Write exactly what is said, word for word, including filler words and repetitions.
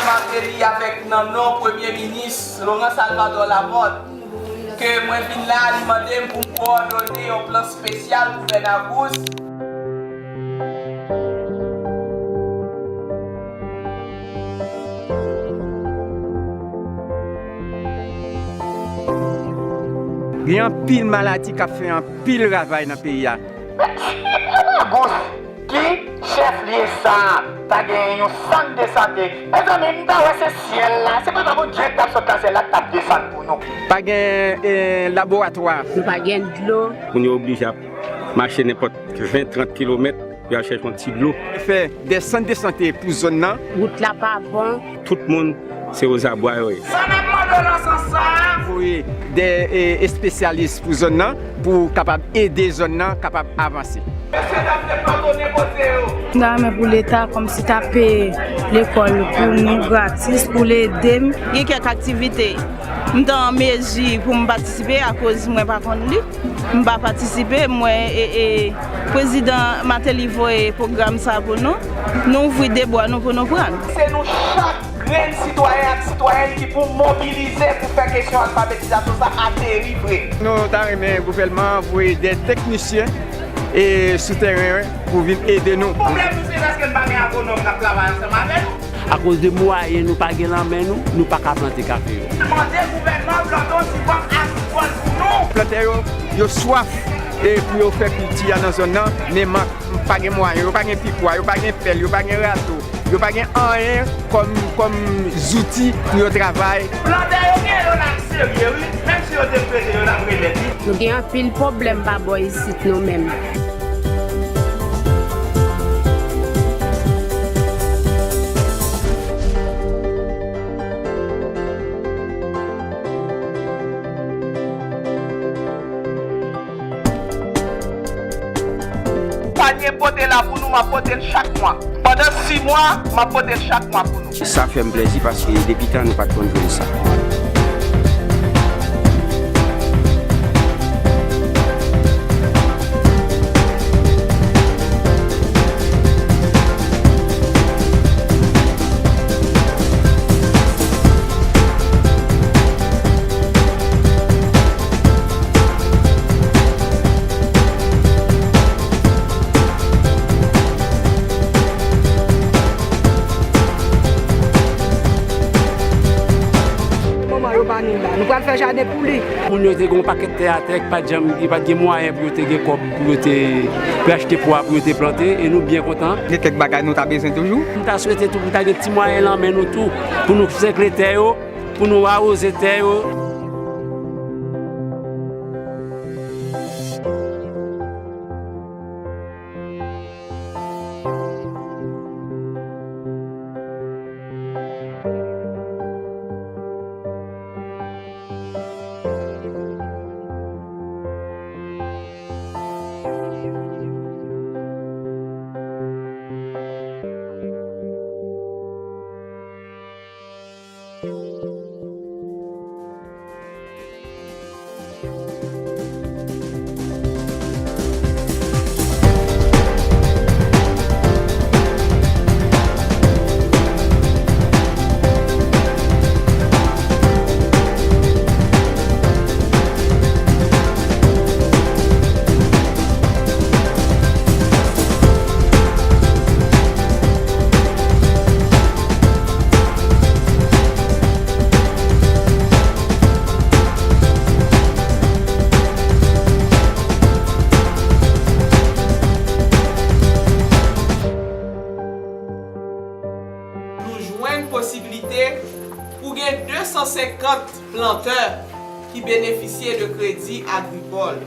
Martelly avèk nan non Premye Minis Laurent Salvador Lamothe, ke mwen vin la, li mande m pou m kowòdone yon plan espesyal pou Bernard Gousse. Gen anpil maladi k ap fè anpil ravaj nan peyi a. Men si Bernard Gousse ki chèf lye sa a pa genyen yon sant de sante, mezanmi, m ta wè se syèl la, se pa ta Bondye k t ap sot nan syèl la k t ap desann pou nou. Pa gen, eh, laboratwa. Nou pa gen dlo. Moun yo oblije ap mache nenpòt ven, trant kilomèt pou y al chèche yon ti dlo. Fè de sant de sante pou zòn nan. Wout la pa bon. Tout moun, se ozabwa yo ye. Sa n ap mande w nan sans sa a. Voye de, eh, espesyalis pou zòn nan, pou kapab ede zòn nan kapab avanse. Mesye dam te padone kote yo. M ta renmen pou Leta kòmsi ta peye lekòl pou nou gratis, pou l ede m. Gen kèk aktivite m ta an mezi pou m patisipe akoz mwen pa konn li. M pa patisipe, m wè, e, e, prezidan Martelly voye pwogram sa pou nou. Nou ouvri de bra nou pou nou pran l. Se nou chak grenn sitwayen ak sitwayèn ki pou mobilize pou fè kesyon alfabetizasyon sa ateri vre. Nou ta renmen gouvènman an voye de teknisyen e sou teren pou vin ede nou. Pwoblèm nou se paske n pa gen agwonòm k ap travay ansanm avè nou. Akoz de mwayen nou pa gen nan men nou, nou pa ka plante kafe yo. Mande gouvènman an plante yon ti bank agrikòl pou nou. Plantè yo, yo swaf e pou yo fè kilti a nan zòn nan, men mank, pa gen mwayen, yo pa gen pikwa, yo pa gen pèl, yo pa gen rato, yo pa gen anyen kòm, kòm zouti pou yo travay. Plantè yo gen yo la serye wi, menm si yo te prete yo t ap remèt wi. Nou gen anpil pwoblèm pa bò isit nou menm. Panye pote la pou nou, m ap pote l chak mwa. Pandan sis mwa, m ap pote l chak mwa pou nou. Sa fè m plèzi paske depi tan nou pa t konn jwenn sa. Manman yo pa ni la. Nou pral fè jaden pou li. Moun yo te gen yon pakèt tè atè ki pa t janm, ki pa t gen mwayen pou yo te gen kòb pou yo te, pou achte pwa pou yo te plante, e nou byen kontan. Gen kèk bagay nou ta bezwen toujou. M ta swete tou pou ta gen ti mwayen nan men nou tou, pou nou senkle tè yo, pou nou awoze tè yo. Nou jwenn posiblite pou gen de san senkant plantè ki benefisye de kredi agrikòl.